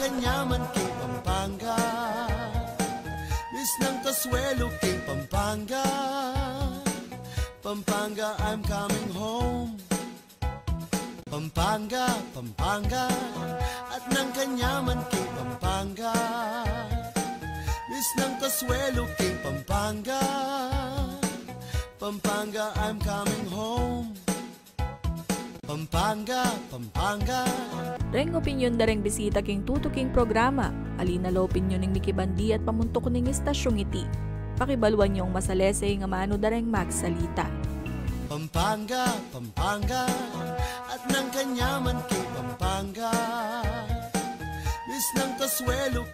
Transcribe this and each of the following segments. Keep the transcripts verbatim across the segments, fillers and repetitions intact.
Kanyaman king Pampanga, misnang kasuelu king Pampanga. Pampanga, I'm coming home. Pampanga, Pampanga, at nang kanyaman king Pampanga. Misnang kasuelu king Pampanga. Pampanga, I'm coming home. Pampanga, Pampanga. Reng opinyon da reng bisita king tutuking programa, ali na la opinyon ning mikibandi at pamuntuk ning istasyung iti. Pakibaluan yung masalese ing amanu da reng magsalita. Pampanga, Pampanga, at nang kanyaman king Pampanga. Misnang kasuelu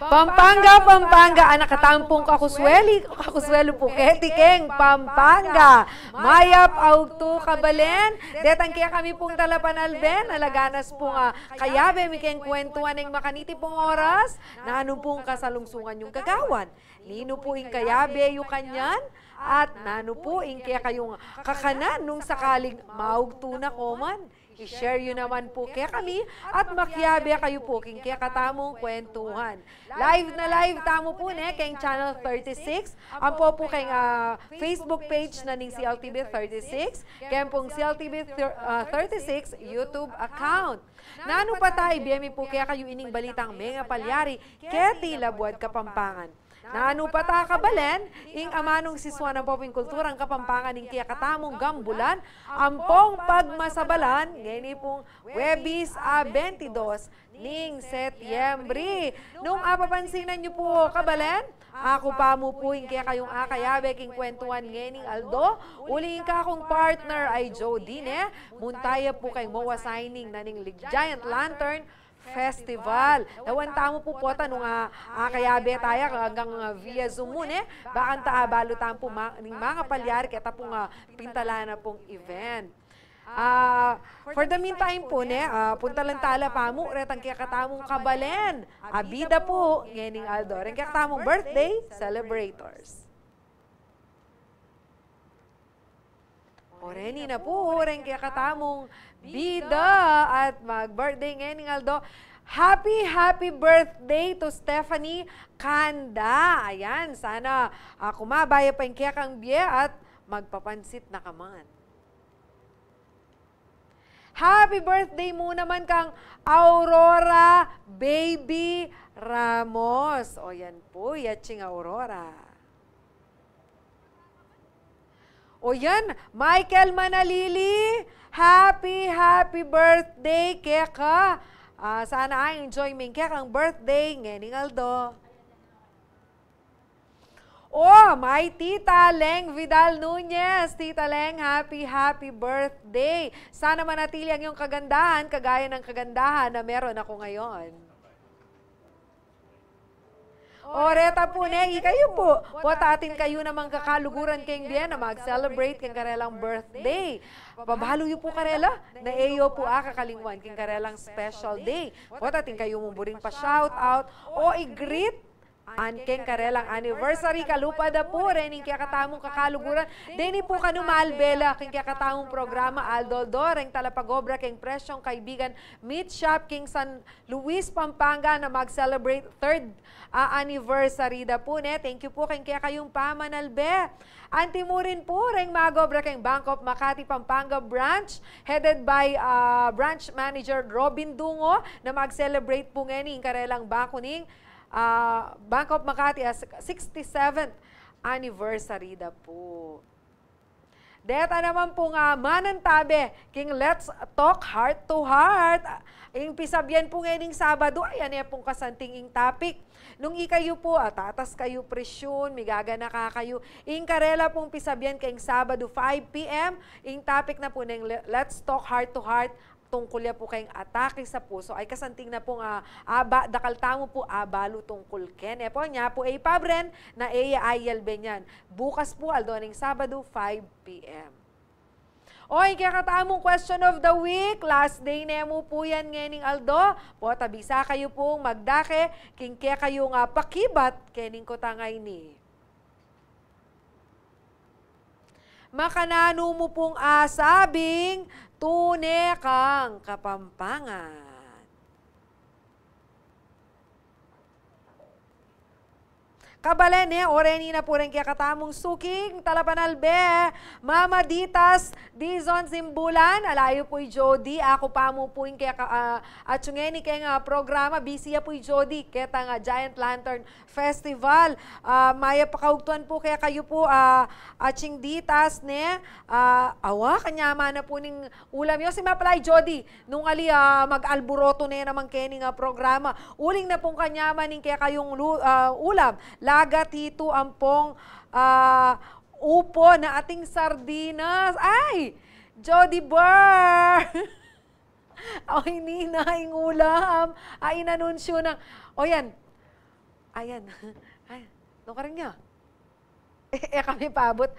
Pampanga, Pampanga, anak katampung kakusweli, kakuswelu pu keti keng Pampanga. Mayap a ugtu, kabalen, detang kekami pung talapanalbe, nalaganas pung, ah, kayabe mi keng kwentuhan ning makaniti pung oras. Nanu pung kasalungsungan yung gagawan? Ninu pu ing kayabe yu kanyan? At nanu pu ing kekayung kakanan nung sakaling maugtu na ko man? I-share yu naman pu kekami at makiabe kayu pu king kekatamung kwentuhan. Live na live tamu pu ne keng channel thirty-six, ampo pu keng, ah, Facebook page na ning C L T V thirty-six, keng pung C L T V thir-, ah, thirty-six YouTube account. Nanu pa ta, ibie mi pu kekayu ining balitang mengapalyari keti labuad Kapampangan. Nanu pa ta, kabalen, ing amanung sisuan ampo pu ing kulturang Kapampangan ing kekatamung gambulan, ampong pagmasabalan, ngeni pung Huwebes a bentidos ning Setyembre. Nung apapansinan yu pu, kabalen, aku pa mu pu ing kekayung akayabe king kwentuhan ngening aldo, uling ing kakung partner ay Jody ne, munta ya pu keng MOA signing na ning Lig-, Giant Lantern Festival. Tawan tamu pu pota nung, ah, akayabe taya, anggang, ah, via Zoom mu ne, bakanta abalu tamu pu ma-, ning mangapalyari keta pung, ah, pintalan na pung event. Ah, for the meantime pu ne, ah, puntalan tala pa mu retang kekatamung kabalen a bida pu ngening aldo, reng kekatamung birthday celebrators. O reni na pu, reng kekatamung bida at mag-birthday ngening aldo. Happy, happy birthday to Stephanie Kanda. Ayan, sana, ah, kumaba ya pa ing kekang bie at magpapansit na ka man. Happy birthday mu naman kang Aurora Baby Ramos. O yan pu, yatsing Aurora. O yan, Michael Manalili, happy, happy birthday keka. Ah, sana a-enjoy me ing kekang birthday ngening aldo. O, my Tita Leng Vidal Nunez. Tita Leng, happy, happy birthday. Sana manatili ang iyong kagandahan, kagaya ng kagandahan na meron ako ngayon. O, reta pu ne, ikayu pu. Pota atin kayu namang kakaluguran keng bie na mag-celebrate keng karelang birthday. Pabalu yu pu karela, na e yu pu akakalingwan keng karelang special day. Pota atin kayu mu buring pa-shout out o i-greet keng karelang anniversary. Kalupa da pu reng kekatamung kakaluguran, deni pu kanu malbe la keng kekatamung programa aldo-aldo, reng talapag-obra keng Presyong Kaibigan Meat Shop keng San Luis, Pampanga, na mag-celebrate third, ah, anniversary da pu ne. Thank you pu keng kekayung pamanalbe. Anti mu rin pu reng mag-obra keng Bank of Makati Pampanga Branch, headed by, ah, Branch Manager Robin Dungo, na mag-celebrate pu ngeni ing karelang bakuning, ah, Bank of Makati, ah, sixty-seventh anniversary da pu. Deta naman pung manantabe king Let's Talk Heart to Heart. Ing pisabian pu ngening Sabadu, ayan e pung kasanting ing topic. Nung ikayu pu, ah, tatas kayu presyun, migaganaka kayu, ing karela pung pisabian keng Sabadu, five P M, ing topic na pu neng Le-, Let's Talk Heart to Heart, tungkul ya pu keng atake sa puso, ay kasanting na pung, ah, aba, dakal tamu pu abalu tungkul keni. E pu, nya pu e pabren, na e ya ayalbe niyan. Bukas pu, aldo ning Sabadu, five P M. O, ing kekatamung question of the week, last day ne mu pu yan ngening aldo. Pota bisa kayu pung magdake king kekayung pakibat kening kutang a ini. Makananu mu pung asabing tune kang Kapampangan? Kabalen ne, o reni na pu rin kekatamung suking talapanalbe, Mama Ditas Dizon Zimbulan, ala yu pu i Jody, aku pamu pu ing keka, ah, atiu ngeni keng, ah, programa, busy ya pu i Jody, ketang, ah, Giant Lantern Festival. Ah, mayap a kaugtuan pu kekayu pu, ah, ating Ditas ne, ah, awa, kanyaman na pu ning ulam yu. Simaplay Jody, nung ali, ah, mag-alburoto ne naman keni nga programa. Uling na pung kanyaman ning kekayung lu-, ah, ulam. Lagat hitu ampong, ah, upo na ating sardinas. Ay! Jody Burr! Ay, nina, ing ulam. Ay, inanunsyo na. O, yan. Ayan. Ay, no ka rin niya? E, e kami paabot.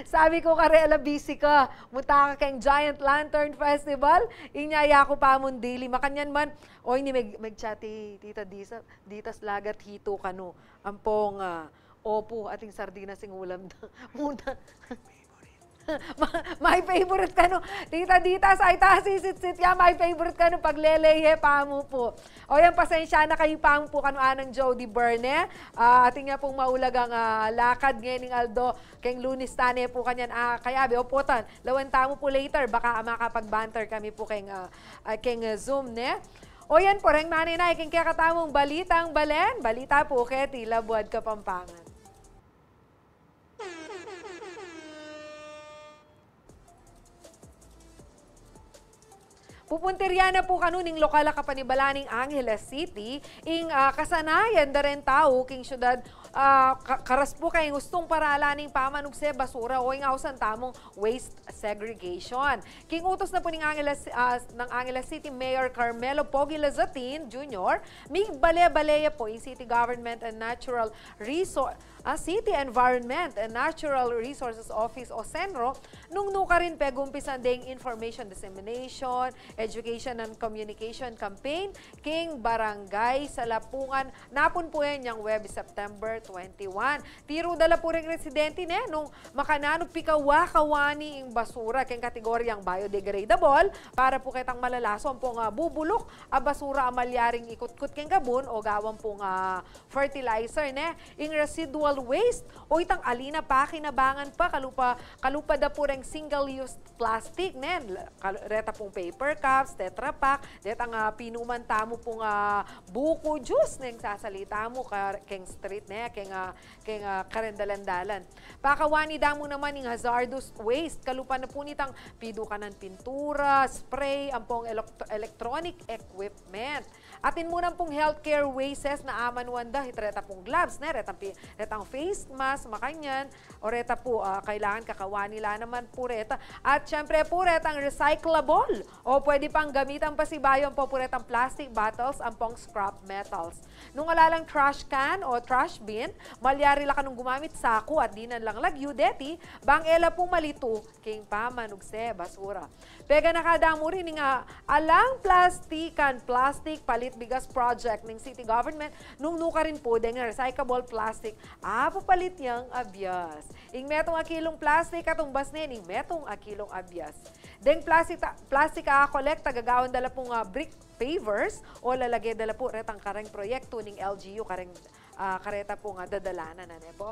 Sabi ku karela, busy ka. Munta ka keng Giant Lantern Festival. Inya yaku pamun dili. Makanyan man. Oy, ni meg-, megchat i Tita Disa-, Ditas, lagat hitu kanu. Ampong, ah, opu, ating sardinas ing ulam da. Muna. Ma-, my favorite kanu. Tita Ditas, ay ta, sisitsit ya, my favorite kanu, paglele ye pamu pu. O yan, pasensya na kayu pamu pu kanu anang Jody Burr ne. Ah, atin ya pung maulagang, ah, lakad ngening aldo, keng Lunis tane pu kanyan, ah, kayabe, oputan. Lawen tamu pu later, baka, ah, makapag-banter kami pu keng, ah, ah, keng, ah, Zoom ne. O yan pu, reng manenaya keng kekatamung balitang balen, balita pu keti Labuad Kapampangan. Pupuntiryan na pu kanu ning lokal a kapanibalan ning Angeles City ing, ah, kasanayan da reng tau king syudad, ah, ka-, karas pu keng ustung paralan ning pamanugse basura o ing ausan tamung waste segregation. King utus na pu ning Angeles, ah, nang Angeles City Mayor Carmelo Pogi Lazatin Junior, migbale-bale ya pu ing City Government and Natural Resource, ah, City Environment and Natural Resources Office o CENRO, nung nukarin pegumpisan deng information dissemination, education and communication campaign king barangay Salapungan, napun pu yan yang Webis, September twenty-one. Tiru da la pu reng residente ne, nung makananu pikawakawani ing basura keng kategoryang biodegradable, para pu ketang malalaso ampong, ah, bubuluk a basura a malyaring ikutkut keng gabun o gawan pung, ah, fertilizer ne, ing residual waste, o itang ali na pakinabangan pa, kalupa, kalupa da pu reng single-use plastic ne, kal-, reta pung paper cups, Tetra Pak, detang, ah, pinuman tamu pung, ah, buku juice ne, ing sasalita mu, ka-, keng street ne, keng, ah, keng, ah, kareng dalan-dalan. Pakawani da mu naman ing hazardous waste, kalupa na pu nitang pidukanan pintura, spray, ampong elok-, electronic equipment. Atin mu naman pung healthcare wastes na amanuan da, reta pung gloves, ne, retang pi-, retang face mask, makanyan, o reta pu, ah, kailangan kakawani la naman pu reta. At syempre pu, retang recyclable, o pwede pang gamitan pasibayu ampo pu retang plastic bottles, ampong scrap metals. Nung ala lang trash can o trash bin, malyari la kanung gumamit saku at dinan lang lagyu deti, bang e la pu malitu king pamanugse basura. Peganaka da mu rin ing, ah, Alang Plastikan, Plastic Palit Bigas Project ning City Government, nung nukarin pu deng recyclable plastic a papalit yang abias. Ing metung a kilung plastic, katumbas ne ning metung a kilung abias. Deng plastic ta-, plastic a kolekta, gagawan da la pung, ah, brick pavers, o lalage da la pu retang kareng proyektu ning L G U kareng, ah, kareta pung, ah, dadalanan, ne pu?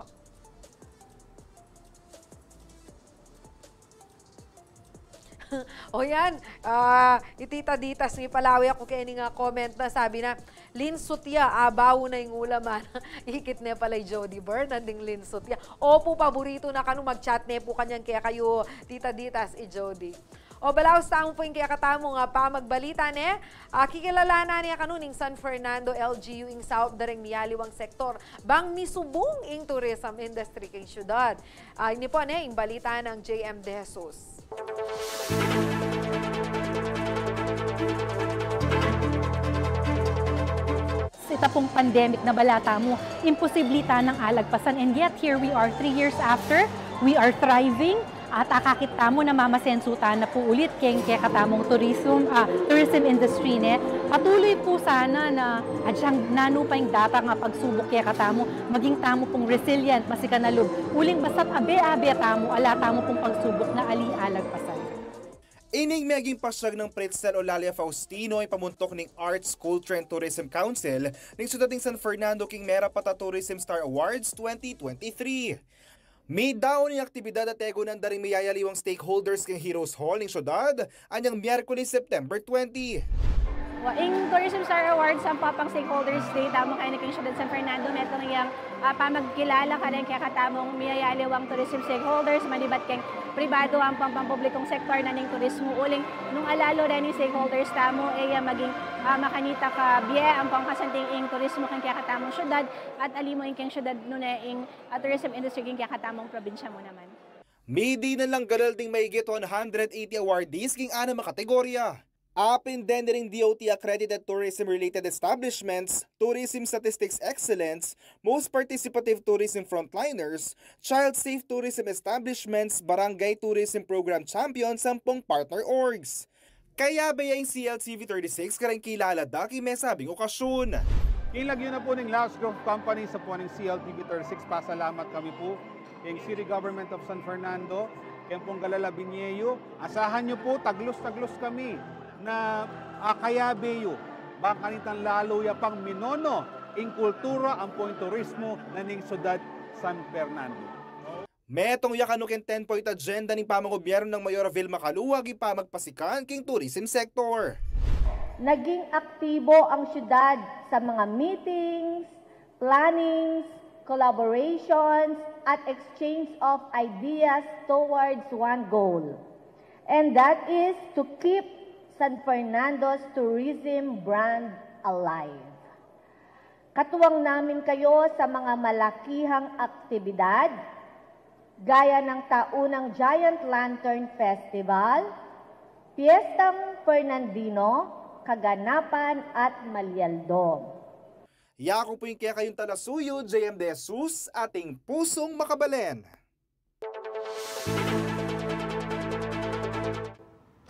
O yan, ah, i Tita Ditas, mipalawe aku keni nga comment na, sabi na, "Linsut ya, abaw na ing ulam, ah." Ikit ne pala i Jody Byrne, nanding linsut ya. Opu, paboritu na kanu, mag-chat ne pu kanyan kekayu, Tita Ditas, i Jody. O, balaus tamu pu ing kekatamung, ah, pamagbalita ne, ah, kikilalanan ne kanu ning San Fernando L G U ing saup da reng miyaliwang sektor bang misubung ing tourism industry king syudad. Ah, ini pu ne ing balita nang J M De Jesus. Ita pung pandemic na balita mu, imposible tanang alagpasan, and yet here we are three years after, we are thriving, at akakit tamu namamasensu tana pu ulit keng kekatamung tourism, ah, tourism industry ne. Patuloy pu sana na agyang nanu pa ing datang a pagsubuk kekatamu, maging tamu pung resilient, masikan a lub. Uling basta't abe-abe tamu, ala tamu pung pagsubuk na ali alagpasan. Ining meging pasyag nang Pritzl Eulalia Faustino ing pamuntuk ning Arts, Culture and Tourism Council ning syudad ning San Fernando king merapat a Tourism Star Awards twenty twenty-three. Midaun ing aktibidad a tegunan da ring miyayaliwang stakeholders king Heroes Hall ning syudad anyang Miyerkules, September twenty. Wa, ing Tourism Star Awards ampong pang stakeholders day tamu keni king syudad San Fernando, metung yang, ah, pamagkilala kareng kekatamung miyayaliwang tourism stakeholders, manibat keng pribado ampong pampublikong sektor na ning turismo. Uling nung alalu reng stakeholders tamu, e ya maging, ah, makanita ka bie ampong kasanting ing turismo keng kekatamung syudad at ali mu ing keng syudad nune ing, ah, tourism industry keng kekatamung probinsya mu naman. Midinan lang galal ding mahigit one hundred eighty awardees king anam a kategorya. Apin deni ring D O T accredited tourism-related establishments, tourism statistics excellence, most participative tourism frontliners, child safe tourism establishments, barangay tourism program champions ampong partner orgs. Kayabe ya ing C L T V thirty-six kareng kilala da king mesabing okasyun. King lagyu na pu ning Last Group of Companies ampo ning C L T V thirty-six, pasalamat kami pu king City Government of San Fernando, keng pung galala binie yu. Asahan yu pu, taglus-taglus kami na, ah, kayabe yu, bang kanitang lalu ya pang minono ing kultura ampo ing turismo na ning syudad San Fernando. Metung ya kanu keng ten-point agenda ning pamanggobyernu nang Mayor Vil Macaluag ing pamagpasikan king tourism sector. Naging aktibo ang syudad sa mga meetings, plannings, collaborations, at exchange of ideas towards one goal, and that is to keep San Fernando's tourism brand alive. Katuwang namin kayo sa mga malakihang aktibidad, gaya ng taunang Giant Lantern Festival, Piyestang Fernandino, Kaganapan at Malialdom. Yaku pu ing kekayung talasuyu, J M De Jesus, ating pusung makabalen.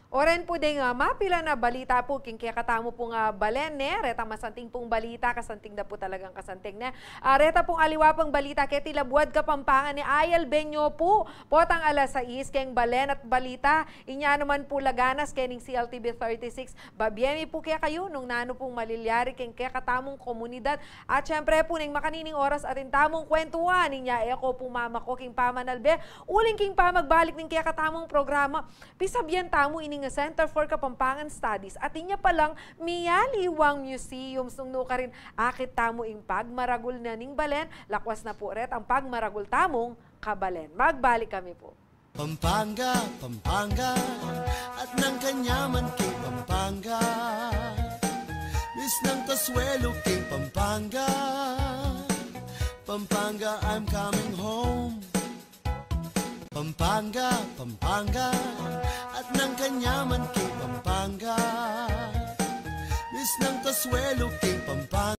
Oren pu deng, ah, mapilan a balita pu king kekatamu pung, ah, balen, ne? Retang masanting pung balita, kasanting da pu talagang kasanting, ne? Ah, reta pung aliwa pang balita keti labuad Kapampangan, ne? Ayal Benyo pu, potang alas sais keng balen at balita. Inya naman pu laganas kening C L T V thirty-six. Babie mi pu kekayu nung nanu pung malilyari keng kekatamung komunidad. At syempre pu, neng makanining oras atin tamung kwentuan, inya e ko pu mamako king pamanalbe uling king pamagbalik ning kekatamung programa. Pisabian tamu ining Center for Kapampangan Studies at inya palang miyaliwang museum. Nung nukarin, akit tamu ing pagmaragul na ning balen, lakwas na pu ret ang pagmaragul tamung kabalen. Magbalik kami pu. Pampanga, Pampanga, at nang kanyaman king Pampanga. Miss ng Tasuelo king Pampanga. Pampanga, I'm coming home. Pampanga, Pampanga, at nang kanyaman king Pampanga. Miss ng Tasuelo king Pampanga.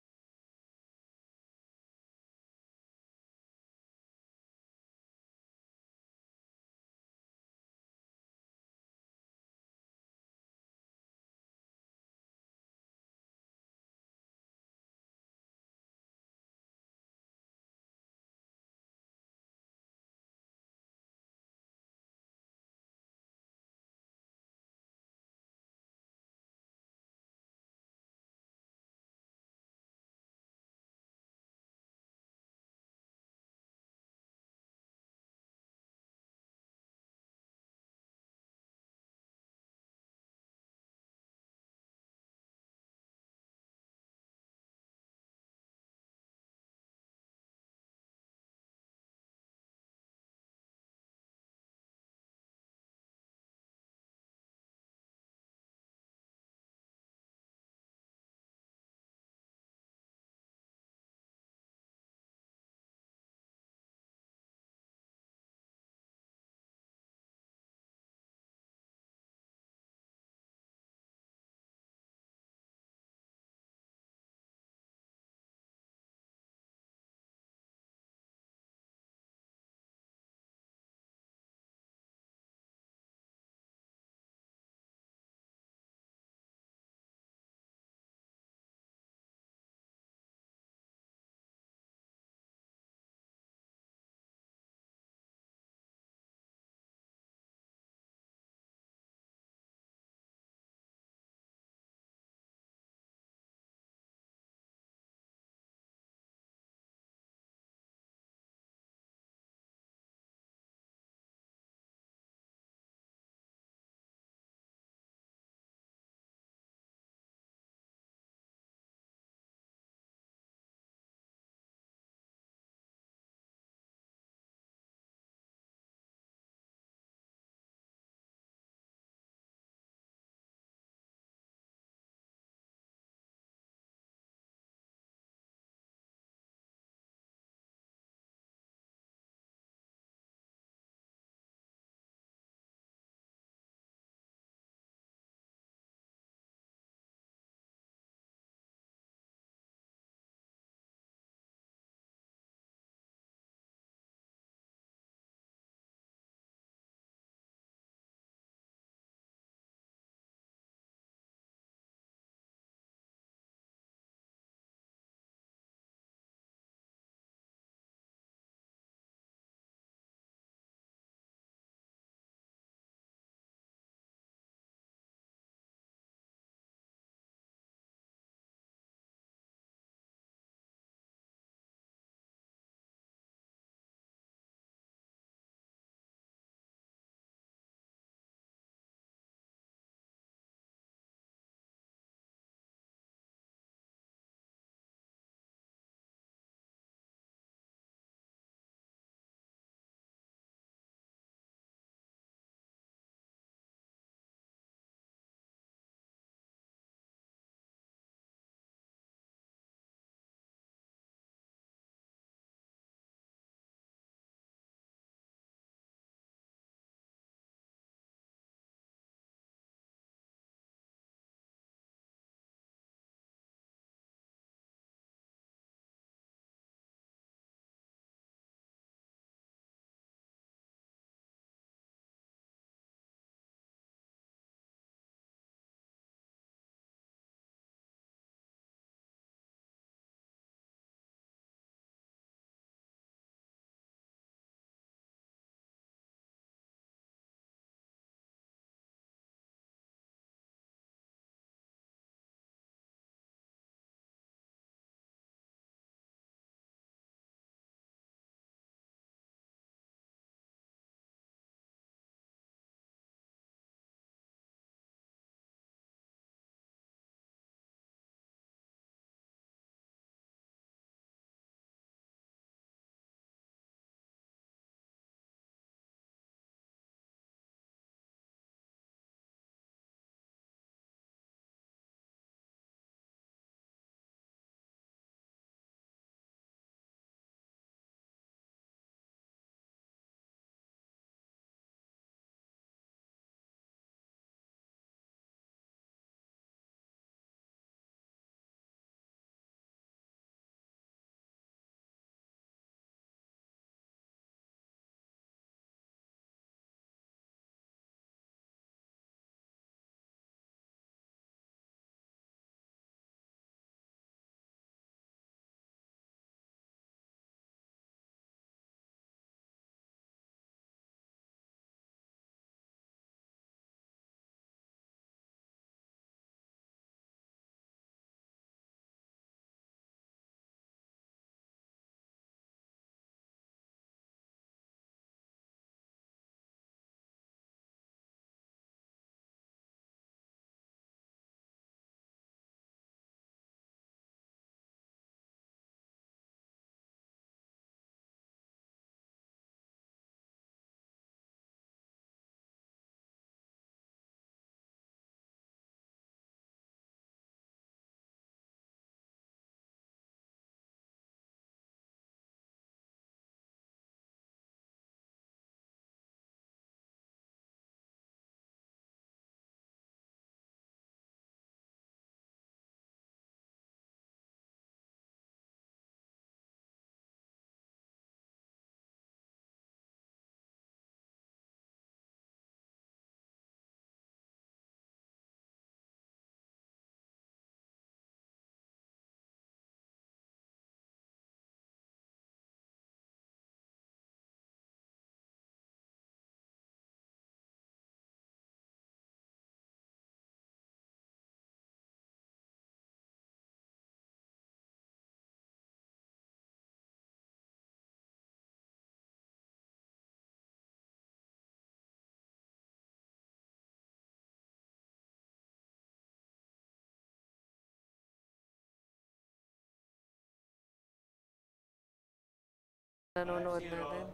nanonood natin.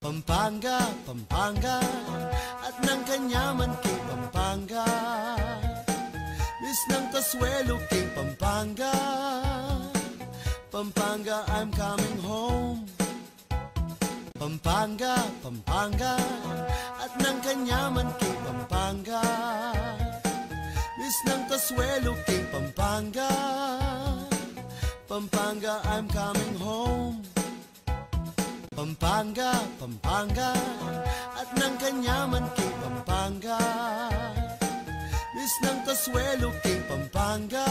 Pampanga, Pampanga, at nang kanyaman king Pampanga. Miss ng kasuelo king Pampanga. Pampanga, I'm coming home. Pampanga, Pampanga, at nang kanyaman king Pampanga. Miss ng kasuelo king Pampanga. Pampanga, I'm coming home. Pampanga, Pampanga, at nang kanyaman king Pampanga. Miss ng kasuelo king Pampanga.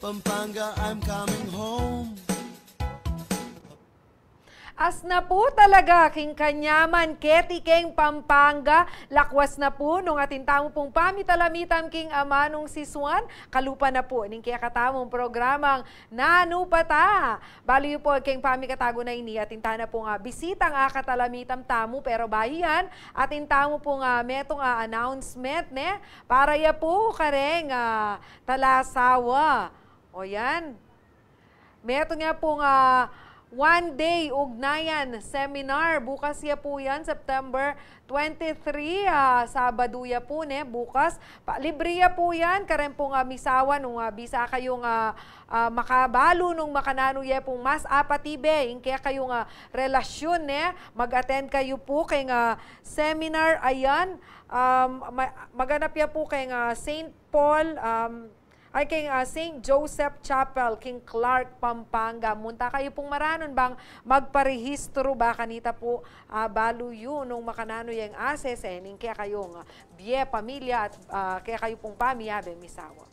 Pampanga, I'm coming home. Asna pu talaga king kanyaman keti king Pampanga. Lakwas na pu nung atin tamu pung pamitalamitam king amanung sisuan, kalupa na pu ning kekatamung programang Nanu Pa Ta. Balu yu pu king pamikatagu na ini, atin tana pung, ah, bisitang akatalamitam tamu, pero bayu yan, atin tamu pung, ah, metung, ah, announcement, ne? Para ya pu kareng, ah, talasawa. O yan. Metung ya pung, ah, one day ugnayan seminar. Bukas ya pu yan, September twenty-three, ah, Sabadu ya pu, ne, bukas. Pa, libre ya pu yan, kareng pung, ah, misawa nung, ah, bisa kayung, ah, ah, makabalu nung makananu ya pung mas apatibe ing kekayung, ah, relasyun, ne, mag-attend kayu pu keng, ah, seminar, ayan, um, ma-, maganap ya pu keng, ah, Saint Paul, um, ay, king, ah, Saint Joseph Chapel, king Clark, Pampanga. Munta kayu pung maranun bang magparehistro ba kanita pu, ah, balu yu nung makananu yang asese ning kekayung, ah, bie, pamilya at, ah, kekayu pung pamiyabe misawa.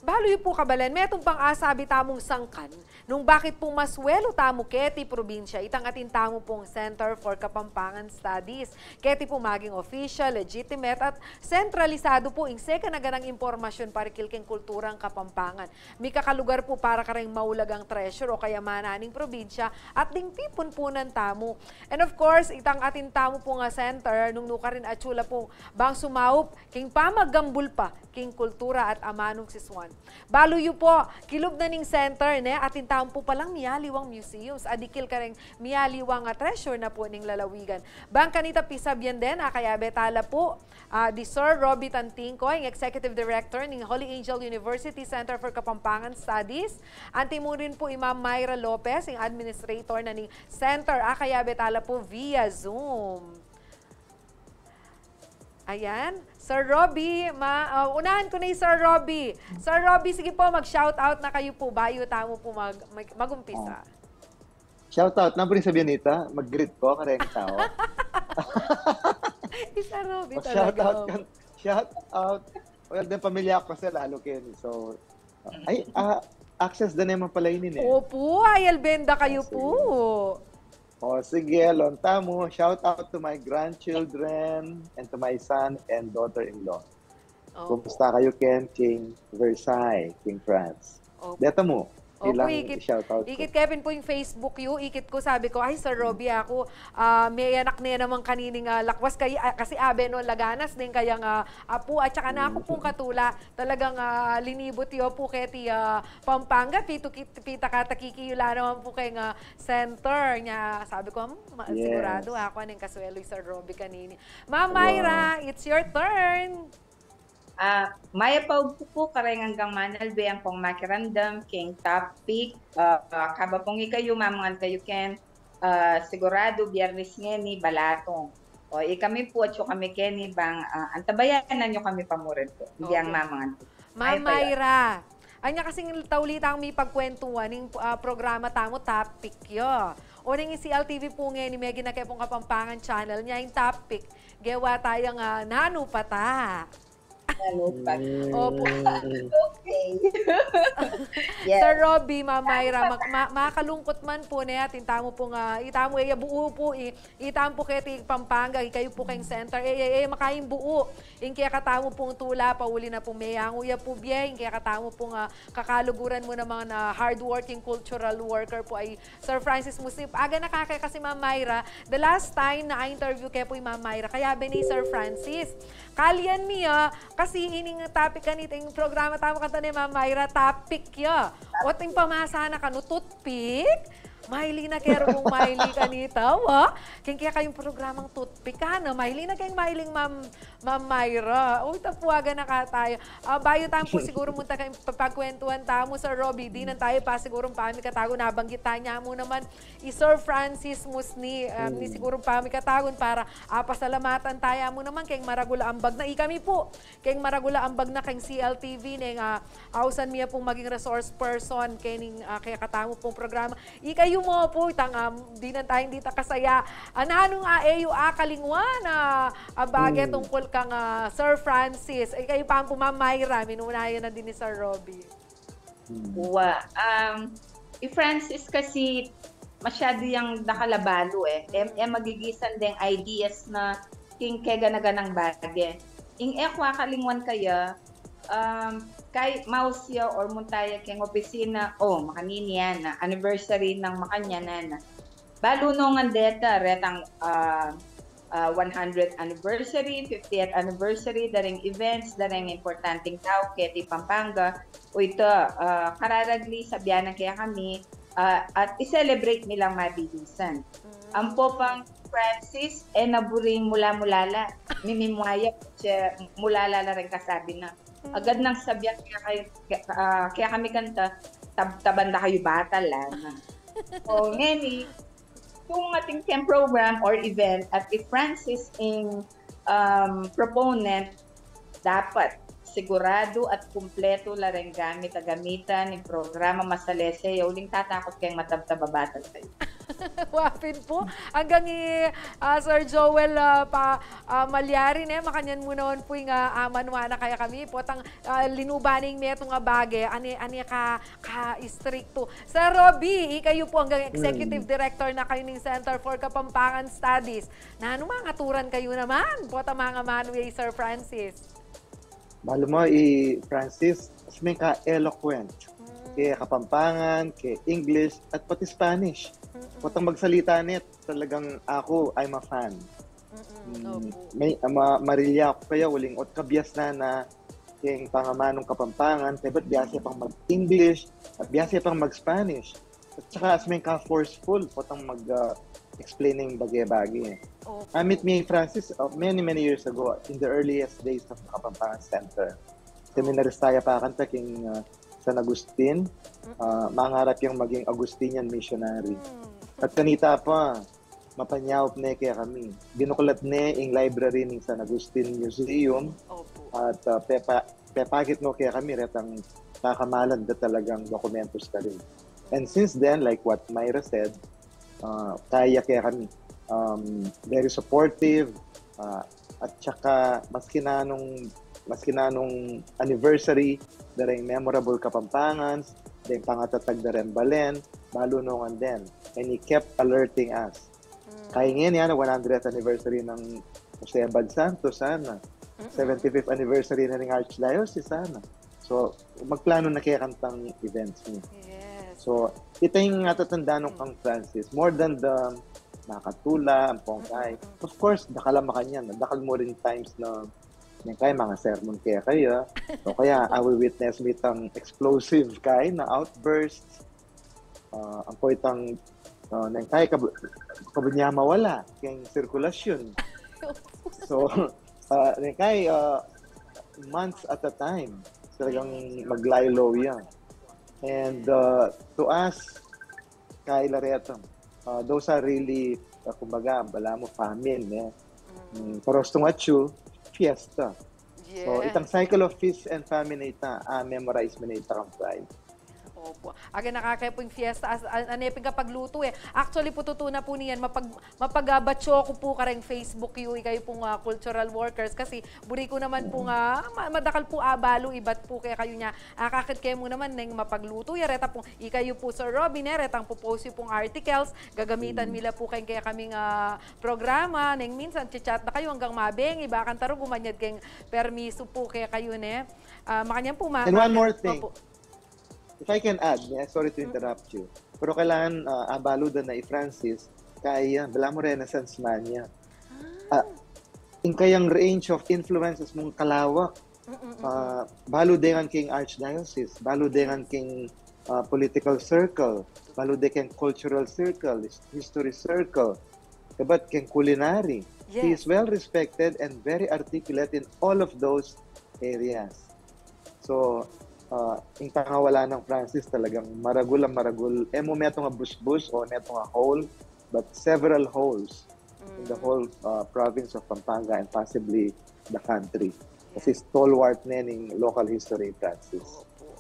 Balu yu pu kabalen, metung pang asabi tamung sangkan nung bakit pu masuelu tamu keti probinsya itang atin tamu pung Center for Kapampangan Studies. Keti pu maging official, legitimate, at sentralisadu pu ing sekanaganang impormasyun parikil king kulturang Kapampangan. Mikakalugar pu para kareng maulagang treasure o kayamanan ning probinsya at ding pipunpunan tamu. And of course, itang atin tamu pung, ah, center, nung nukarin atsu la pu bang sumaup king pamagambul pa king kultura at amanung sisuan. Balu yu pu, kilub na ning center, ne, atin tamu pu palang miyaliwang museums, adikil kareng miyaliwang, ah, treasure na pu ning lalawigan. Bang kanita pisabian den, ah, kayabe tala pu, ah, di Sir Robbie Tantingco, ing Executive Director ning Holy Angel University Center for Kapampangan Studies. Anti mu rin pu i Ma'am Myra Lopez, ing Administrator na ning Center, ah, kayabe tala pu via Zoom. Ayan. Sir Robbie, ma-, ah, unahan ku na i Sir Robbie. Sir Robbie, sige po, mag-shoutout na kayu po, bayu tamu po mag-, mag-, mag-umpisa. Oh. Shoutout, nanu pu ring sabian nita? Mag-greet ko kareng tau? I Sir Robbie talaga. Shoutout kan, shoutout. Well, den pamilya ku kasi lalo keni. So, ay, ah, access da naman pala ini, eh. Opo, ay, albenda kayu po. O, sige, lawen tamu. Shout out to my grandchildren and to my son and daughter-in-law. Opo. Kumusta kayu ken king Versailles, king France? Opo. Deta mu, opo, ilang ikit, i-shout out ku. Ikit ke pin pu ing Facebook yu, ikit ku, sabi ku, "Ay, Sir Robbie, aku, ah, meyanak ne naman kanining, ah, lakwas kay, ah, kasi abe no laganas deng kayang, ah, apu, at saka naku pung katula, talagang, ah, linibut yu pu keti, ah, Pampanga, pitu kit-, pita kata kiki yu la naman pu keng, ah, center." Nya, sabi ku, "Hmm, ma-, siguradu, aku, aneng kasuelu i Sir Robbie kanini." Ma'am Myra, it's your turn. Ah, mayap a ugtu pu kareng anggang manalbe, ang pung makiramdam king topic, ah, kaba pung ikayu, mamangan kayu ken, ah, siguradu Biernes ngeni balatung. O, ikami pu atyu kami keni bang, ah, antabayanan yu kami pamurin pu. Ing mamangan pu. Ma'am Myra, anya kasing taulit ang mipagkwentuhan ning, ah, programa tamu, topic yu. O, ning C L T V pu ngeni, megin na ke pung Kapampangan channel nya, ing topic, gewa tayang, ah, nanu pa ta. Nanu pa ta. Opo. Okay. Yes. Sir Robbie, Ma'am Myra, ma-, ma-, makalungkut man pu ne, atin tamu pung, ah, itamu e ya buu pu, i-, itamu pu keti Pampanga, ikayu pu keng center, e, e, e, makaing buu ing kekatamu pung tula, pauli na pung meyangu ya pu bie ing kekatamu pung, ah, kakaluguran mu namang, ah, hardworking cultural worker pu ay Sir Francis Musip. Aga na kake kasi, Ma'am Myra, the last time na interview ke pu i Ma'am Myra, kayabe ne i Sir Francis. Kalian mi, ah, kas Kasi ining topic kanita, ing programa tamu kanita ni Ma'am Myra, topic ya. O, ating pamasa na kanu, toothpick? Maili na kaya rung maili kanita, wa? Keng kaya kayung programang toothpick, ha, no? Maili na keng mailing Ma'am, Ma'am Myra. O, ita pu, aga na ka tayu. Ah, bayu tamu pu siguru munta keng pagkwentuhan tamu, Sir Robbie, dinan tayu pa sigurung pamikatagun, nabanggit ta ne mu naman i Sir Francis Musni, um, ni sigurung pamikatagun para, ah, pasalamatan tayu mu naman keng maragul a ambag na. Ikami pu, keng maragul a ambag na keng C L T V neng, ah, ausan mi ya pung maging resource person kening, ah, kekatamu pung programa. Ikayu mu pu, itang, um, dinan tayung dita kasaya. Ah, nanu ing e yu akalingwan a, ah, bage tungkul kang, ah, Sir Francis? Ikayu pa pu, Ma'am Myra, minuna yu na din i Sir Robbie. Wa, um, i Francis kasi masyadu yang dakal a balu e. E, e magigisan deng ideas na king kegana-ganang bage. Ing e ku akalingwan kaya, um, kay maus ya or munta ya keng opisina, o, makanini ya na, anniversary nang makanyan na. Balu no ngan deta, retang, ah, ah, one hundredth anniversary, fiftieth anniversary, dareng events, dareng importanteng tau keti Pampanga. O ita, ah, kararagli sabyan na kekami, ah, at i-celebrate mi lang mabilisan. Ampo pang Francis, e na buring mula-mula la. Mimimwaya, che, mula la la ring kasabi na. Agad nang sabyan kaya kayu, kaya, ah, kekami kanita, tab-, taban da kayu bata la. O, ngeni, kung atin keng program or event at i Francis ing, um, proponent, dapat siguradu at kumpletu la reng gamit a gamitan ning programa, masalese ya uling tatakut keng matabtab a bata kayu. Wa pin pu. Anggang i, ah, Sir Joel, ah, pa, ah, Malyari ne, makanyan mu naman pu ing, ah, amanuan na kaya kami. Potang, ah, linuban ing metung a bage, ane, ane ka, ka-istriktu. Sir Robbie, ikayu pu anggang executive director na kayu ning Center for Kapampangan Studies. Nanu, mangaturan kayu naman? Potang mangamanu ya i Sir Francis. Balu mu, i Francis, asmeng ka-eloquent. Ke Kapampangan, ke English, at pati Spanish. Potang magsalita ne, talagang aku, I'm a fan. Mm, may, ma-, marilya ku kaya uling ot kabias na na keng pangamanung Kapampangan, kaybat biasa pang mag-English, at biasa pang mag-Spanish. At saka asmeng ka-forceful, potang mag, ah, explain ing bage-bage. Amit mi Francis, uh, many, many years ago, in the earliest days of the Kapampangan Center. Seminarista ya pa kanita keng, uh, San Agustin, uh, mangarap yang maging Augustinian missionary. At kanita pa, mapanyaup ne kekami. Binuklat ne ing library ning San Agustin Museum at, uh, pepa-, pepakit no kekami retang kakamalan da talagang dokumentus karin. And since then, like what Myra said, uh, kaya kekami, um, very supportive, uh, at saka maski nanung, maski nanung anniversary da reng memorable Kapampangans, deng pangatatag da reng balen, balu no ngan den. And he kept alerting us. Kaya ngeni, ana, one hundredth anniversary nang Jose Abad Santos, ana. Seventy-fifth anniversary na ning Archdiocese, ana. So, magplano na kaya kantang events mi. So, ita ing atatandaan kang Francis, more than the makatula, ampong kay. Of course, dakal a makanyan, dakal mu ring times na neng kay mga sermon kaya kaya. O kaya, awi-witness mi itang explosive kay na outbursts. Ah, ampo itang, ah, neng kay kab-, kabud ne mawala keng sirkulasyon. So, ah, neng kay, ah, months at a time, talagang mag-lie low ya. And, ah, to us, kay la reta, ah, those are really, ah, kumbaga, balamu famine, eh. Mm, pero itang atyu, fiesta. So, itang cycle of feast and famine na ita, ah, memorize mi na ita kang Pride. Opo. Aga na kaya pu ing fiesta, as, an-, ane pin kapagluto e. Actually pu, tutu na pu niyan, mapag-, mapag-, ah, batyo ku pu kareng Facebook yu, ikayu pung, ah, cultural workers, kasi buri ku naman pu nga, ma-, madakal pu abalu ibat pu kekayu nya. Ah, akakit ke mu naman neng mapagluto ya, reta pung, ikayu pu, Sir Robbie, ne, retang pu-post yu pung articles, gagamitan mi la pu keng kekaming, ah, programa, neng minsan cha-chat da kayu anggang mabengi, bakanta rugumanyad keng permisu pu kekayu, ne. Ah, makanyan pu, ma-, And one more thing. Opo. If I can add, yeah, sorry to interrupt you. Pero kailangan, ah, abalu da na i Francis, kaya, balamu Renaissance man ya. Ah, ing kayang range of influences mung kalawak, Ah, balu de ngan king archdiocese, balu de ngan king, ah, political circle, balu de king cultural circle, his-, history circle, kabat king culinary. He is well respected and very articulate in all of those areas. So, ah, ing pangawala nang Francis talagang maragul ang maragul. E mu metung a busbus o metung a hole, but several holes in the whole, ah, province of Pampanga and possibly the country. Kasi stalwart ne ning local history, Francis. Opo.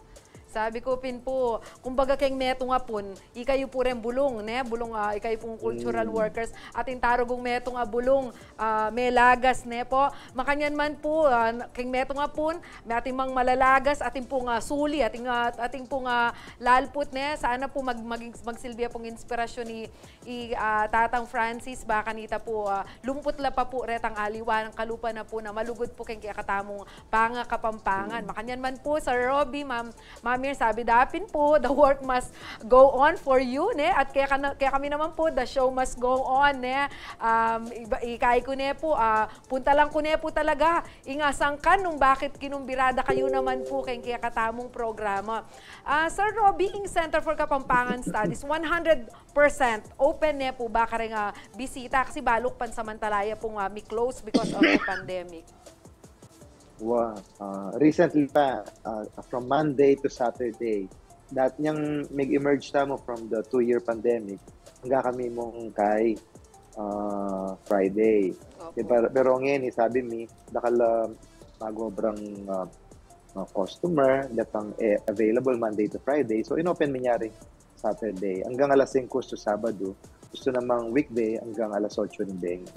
Sabi ku pin pu, kumbaga keng metung a pun, ikayu pu reng bulung, ne? Bulung, ah, ikayu pung cultural workers, atin tarugung metung a bulung, ah, melagas, ne pu? Makanyan man pu, ah, keng metung a pun, atin mang malalagas, atin pung, ah, suli, atin, ah, atin pung, ah, lalput, ne? Sana pu mag-, maging, magsilbi ya pung inspirasyon i, i, ah, Tatang Francis, ba kanita pu, ah, lumput la pa pu retang aliwa nang kalupa na pu na malugud pu keng kekatamung pangakapampangan. Makanyan man pu, Sir Robbie, Ma'am, Ma'am Mir, sabi da pin pu, the work must go on for you, ne? At kaya, ka na, kaya kami naman pu, the show must go on, ne? Um, iba, ikay ku ne pu, ah, puntalan ku ne pu talaga ing, ah, sangkan nung bakit kinumbirada kayu naman pu keng kekatamung programa. Ah, Sir Robbie, ing Center for Kapampangan Studies, one hundred percent open ne pu ba kareng, ah, bisita? Kasi balu pansamantala ya pung, ah, mi-close because of the pandemic. Wa, ah, recently pa, ah, from Monday to Saturday. Dat nyang mig-emerge tamu from the two-year pandemic, angga kami mung kai, ah, Friday. Opo. Di ba, pero ngeni, sabi mi, dakal, ah, magobrang, ah, ah, customer, datang, eh, available Monday to Friday. So, inopen mi nya ring Saturday. Anggang alas singko to Sabado. Gusto namang weekday, anggang alas otso ning bengi.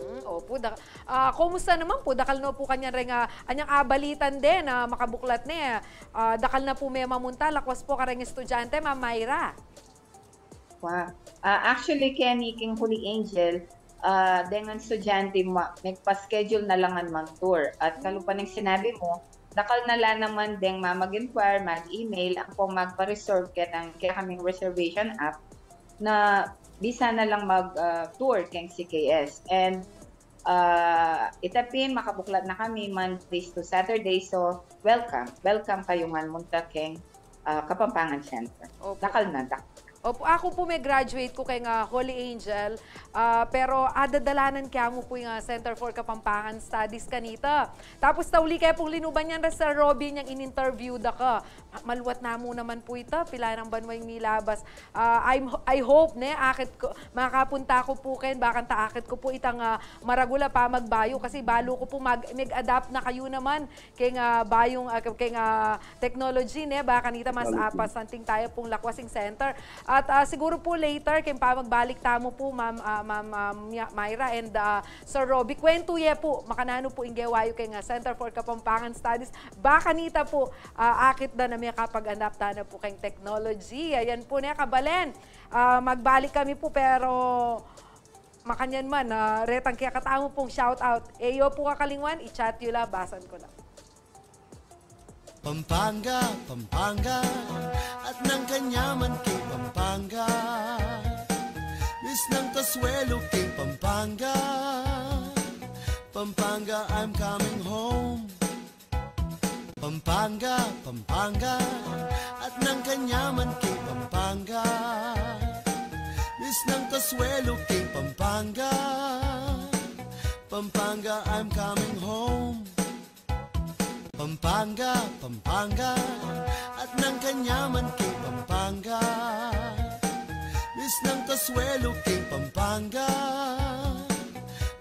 Mm, opo, dak-, ah, kumusta naman pu? Dakal no pu kanyan reng, ah, anyang abalitan din, ah, makabuklat ne. Ah, dakal na pu me mamunta, lakwas pu kareng estudyante, Ma'am Myra. Wa, ah, actually, keni king Holy Angel, ah, deng estudyante mu, megpa-schedule na la ngan mag-tour. At kalupa ning sinabi mu, dakal na la naman deng ma-, mag-inquire, mag-email, ampong magpa-reserve keng, keng kekaming reservation app na bisa na lang mag, ah, tour keng C K S. And, ah, ita pin, makabuklat na kami Mondays to Saturdays. So, welcome. Welcome kayu ngan munta keng, ah, Kapampangan Center. Opo. Dakal na, dak- Opo, aku pu me-graduate ku keng, ah, Holy Angel, ah, pero adadalanan ke mu pu ing, ah, Center for Kapampangan Studies kanita. Tapos tauli ke pung linuban yan, Sir Robbie, nyang in-interview da ka. Ma-, maluat na mu naman pu ita, pilan nang banua ing milabas. Ah, I'm, I hope, ne, akit ku, makapunta ku pu ken, bakanta akit ku pu itang, ah, maragul a pamagbayu, kasi balu ku pu mag-, mag-adapt na kayu naman keng, ah, bayung, ah, keng, ah, technology, ne, ba kanita mas apas anting taya pung lakwas ing center. At, ah, siguru pu later, keng pamagbalik tamu pu, Ma'am, ah, Ma'am, ah, Mya-, Myra and, ah, Sir Robbie, kwentu ye pu, makananu pu ing gewa yu keng, ah, Center for Kapampangan Studies, ba kanita pu, ah, akit da na makapag-adapt na pu keng technology. Ayan pu, ne, kabalen. Ah, magbalik kami pu, pero makanyan man, ah, retang kekatamu pung shout out. E yu pu kakalingwan, i-chat yu la, basan ku la. Pampanga, Pampanga, at nang kanyaman king Pampanga. Miss ng kasuelo king Pampanga. Pampanga, I'm coming home. Pampanga, Pampanga, at nang kanyaman king Pampanga. Miss ng kasuelo king Pampanga. Pampanga, I'm coming home. Pampanga, Pampanga, at nang kanyaman king Pampanga. Miss ng kasuelo king Pampanga.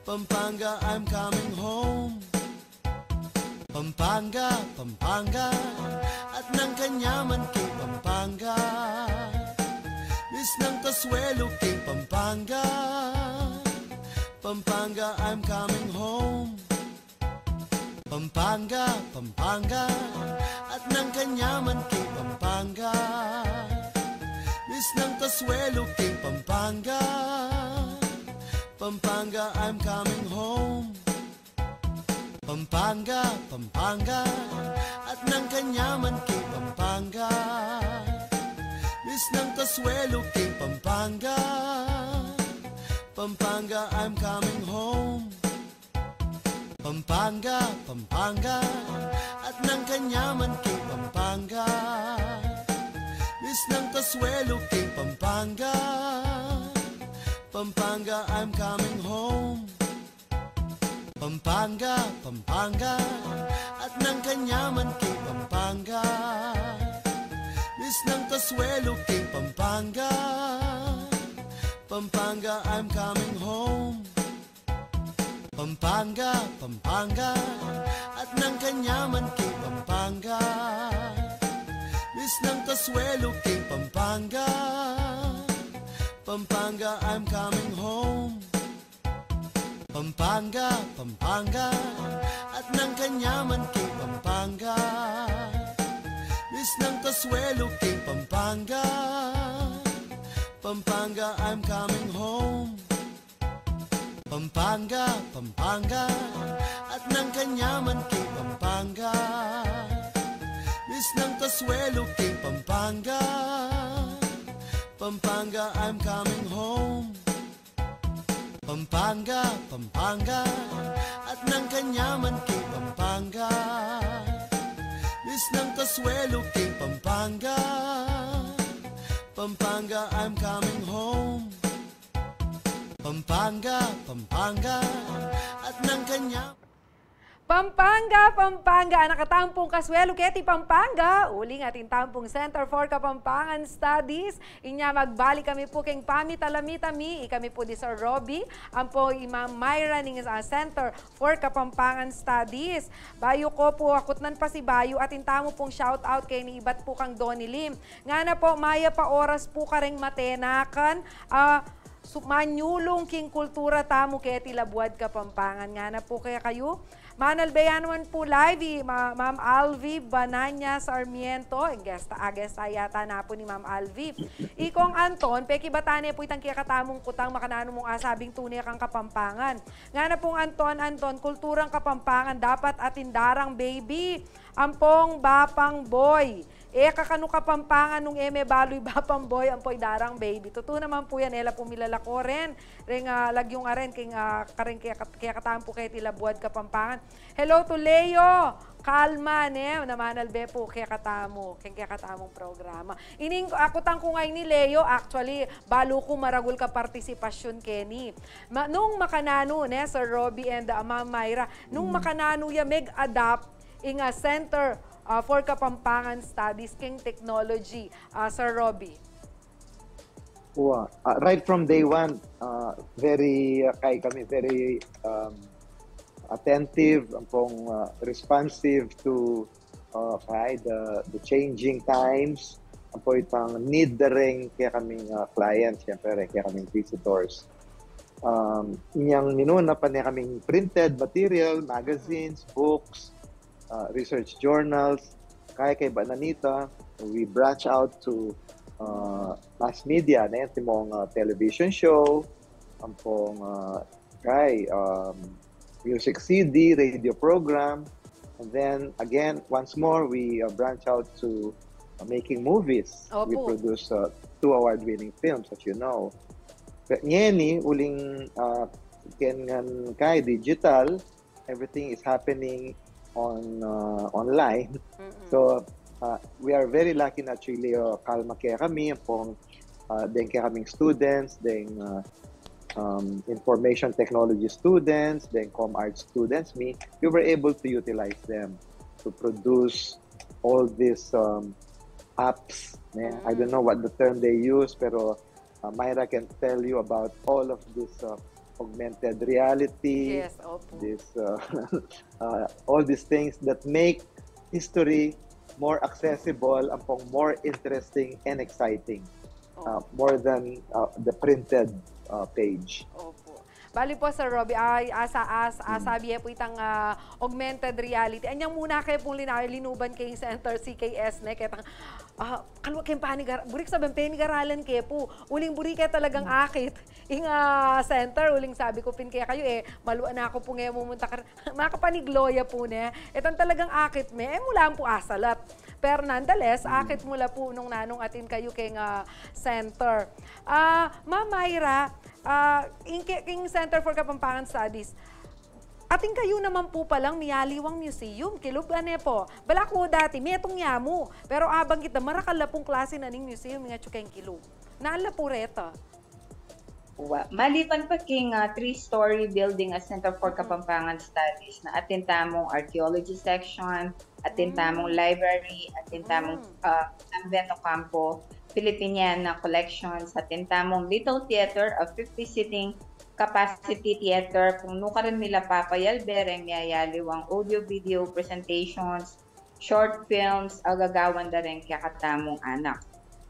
Pampanga, I'm coming home. Pampanga, Pampanga, at nang kanyaman king Pampanga. Miss ng kasuelo king Pampanga. Pampanga, I'm coming home. Pampanga, Pampanga, at nang kanyaman king Pampanga. Miss ng kasuelo king Pampanga. Pampanga, I'm coming home. Pampanga, Pampanga, at nang kanyaman king Pampanga. Miss ng kasuelo king Pampanga. Pampanga, I'm coming home. Pampanga, Pampanga, at nang kanyaman king Pampanga. Misnang kasuelo king Pampanga. Pampanga, I'm coming home. Pampanga, Pampanga, at nang kanyaman king Pampanga. Misnang kasuelo king Pampanga. Pampanga, I'm coming home. Pampanga, Pampanga, at nang kanyaman king Pampanga. Misnang kasuelo king Pampanga. Pampanga, I'm coming home. Pampanga, Pampanga, at nang kanyaman king Pampanga. Misnang kasuelo king Pampanga. Pampanga, I'm coming home. Pampanga, Pampanga, at nang kanyaman king Pampanga. Misnang kasuelo king Pampanga. Pampanga, I'm coming home. Pampanga, Pampanga, at nang kanyaman king Pampanga. Misnang kasuelo king Pampanga. Pampanga, I'm coming home. Pampanga, Pampanga, at nang kanya Pampanga, Pampanga, a nakatampung kasuelo keti Pampanga, uling atin tampung Center for Kapampangan Studies. Inya magbalik kami pu keng pamita-lamita mi, ikami pu di Sir Robby, ampo i Ma'am Myra ning, ah, Center for Kapampangan Studies. Bayu ko pu akutnan pasibayu, atin tamu pung shout out keni ibat pu kang Donny Lim. Ngana pu, mayap a oras pu kareng matenakan, ah, su-, manyulung king kultura tamu keti labuad Kapampangan. Ngana pu kekayu, manalbe ya naman pu live i Ma-, Ma'am Alvi Bananya Sarmiento. Ing gesta, a gesta yata na pu ni Ma'am Alvi. Ikong Anton, pekibatan ne pu itang kekatamung kutang makananu mung asabing tune kang Kapampangan. Ngana pung Anton, Anton, kulturang Kapampangan dapat atin darang baby, ampong bapang boy. E ka kanu Kapampangan nung e me balu i bapang boy ampo i darang baby. Tutu naman pu yan, e la pu milalako ren. Reng, ah, lagyung aren, keng, ah, kareng keka-, kekatamung pu keti labuad Kapampangan. Hello to Leo Calma, ne, na manalbe pu kekatamu, keng kekatamung programa. Ining, ah, kutang ku ngeni Leo, actually, balu ku maragul ka partisipasyun keni. Ma-, nung makananu, ne, Sir Robby and, ah, Ma'am Myra, nung makananu ya meg-adapt ing, ah, Center, ah, for Kapampangan Studies keng technology, ah, Sir Robby? Wa, ah, right from day one, ah, very, ah, kaya kami very, um, attentive, ampong, ah, responsive to, ah, kaya the, the changing times, ampo itang need da rin kaya kaming, ah, clients, siyempre, kaya kaming visitors. Um, inyang minuna pa ne kaming printed material, magazines, books, uh, research journals, kaya kaibat na nita, we branch out to, uh, mass media, ne, timong, uh, television show, ampong, uh, kay, um, music C D, radio program, and then again, once more, we, uh, branch out to, uh, making movies. We Opo. produce, uh, two award-winning films, as you know. Ngeni, uling, uh, keng ngan kay digital, everything is happening on, uh, online. Mm-mm. So, uh, we are very lucky na actually, uh, kalma kaya kami, ampong, uh, deng kaya kaming students, deng, uh, um, information technology students, deng com art students, mi, we were able to utilize them to produce all these, um, apps, ne? I don't Mm. know what the term they use, pero, uh, Myra can tell you about all of this, uh, augmented reality, Yes, opo. this, uh, uh, all these things that make history more accessible, ampong more interesting and exciting, uh, Opo. more than, uh, the printed, uh, page. Opo. Bali po, Sir Robby, ay, asa, as-, Mm. asabi e po itang, ah, augmented reality. Anyang muna ke pung lina-, linuban keng Center C K S, ne, ketang, ah, kalwa keng panigara-, buri ke sabyan penigaralan ke pu. Uling buri ke talagang Mm. akit ing, ah, center, uling sabi ku pin kekayu, e, malwa na ku pung e mumunta kar-, makapaniglo ya pu, ne. Itang talagang akit me, e mu la pu asalat. Pero nonetheless, Mm. akit mu la pu nung nanung atin kayu keng, ah, center. Ah, Ma'am Myra, ah, ing ke-, ing Center for Kapampangan Studies, Atin kayu naman pu palang miyaliwang museum, kilub, ane po. Bala ku dati, metung ya mu. Pero abang kita, marakal la pung klasi na ning museum, ing atyu keng kilub. Naan la pu reta. Wa, maliban pa king, ah, three-story building a Center for Kapampangan Studies, na atin tamung archaeology section, atin tamung library, atin tamung, ah, Ambet Ocampo Filipiniana collections, atin tamung little theater, a fifty seating capacity theater, kung nukarin mila papayalbe reng miyayaliwang audio-video presentations, short films, a gagawan da reng kekatamung anak.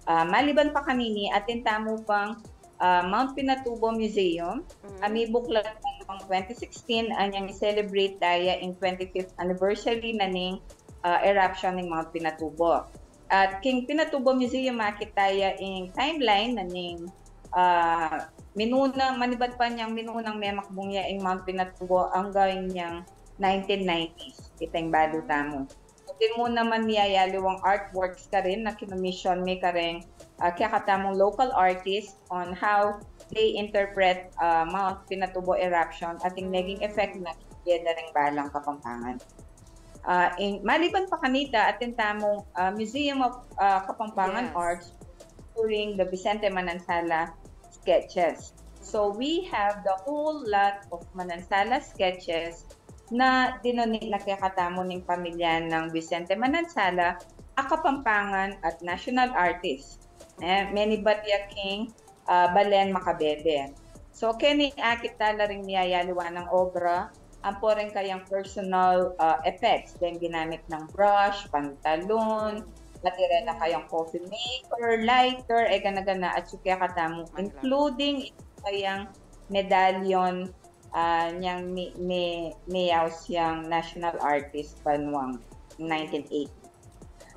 Ah, maliban pa kanini, atin tamu pang, ah, Mount Pinatubo Museum, a mibuklat pang twenty sixteen, anyang i-celebrate da ya ing twenty-fifth anniversary na ning, ah, eruption ning Mount Pinatubo. At king Pinatubo Museum, makit da ya ing timeline na ning, ah, minuna, manibat pa nyang minunang memakbung ya ing Mount Pinatubo anggang nyang nineteen nineties. Ita ing balu tamu. Atin mu naman miyayaliwang artworks karin na kinomisyon mi kareng, ah, kekatamung local artist on how they interpret, ah, Mount Pinatubo eruption at ing naging effect na kaya da reng balang Kapampangan. Ah, ing, maliban pa kanita, atin tamung, ah, Museum of, ah, Kapampangan Arts, featuring the Vicente Manansala sketches. So we have the whole lot of Manansala sketches na dinonate na kekatamu ning pamilya nang Vicente Manansala a Kapampangan at national artist. Eh, menibat ya king, ah, balen makabebe. So keni akit da la ring miyayaliwa nang obra, ampo reng kayang personal, ah, effects, deng ginamit nang brush, pantalon, pati reng kayang coffee maker, lighter, e gana-gana, at yung kekatamu, including kayang medallion, ah, nyang mi, mi, miyaus yang national artist pa nuang nineteen eighty.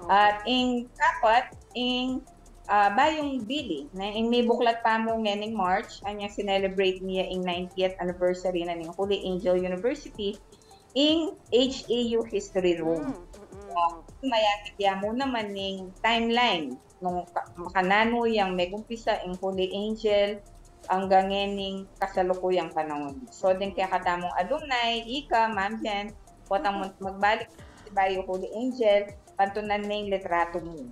At ing kapat, ing, ah, bayung bili, na ing mibuklat pa mu ngening March, anyang sinelebrate mi ya ing ninetieth anniversary na ning Holy Angel University, ing H A U History Room. Ah, mayakit ya mu naman ning timeline nung ka-, makananu yang megumpisa ing Holy Angel anggang ngening kasalukuyang panaun. So, deng kekatamung alumni, ika, Ma'am Jen, potang mu magbalik si bayu Holy Angel, pantunan ning litratu mu.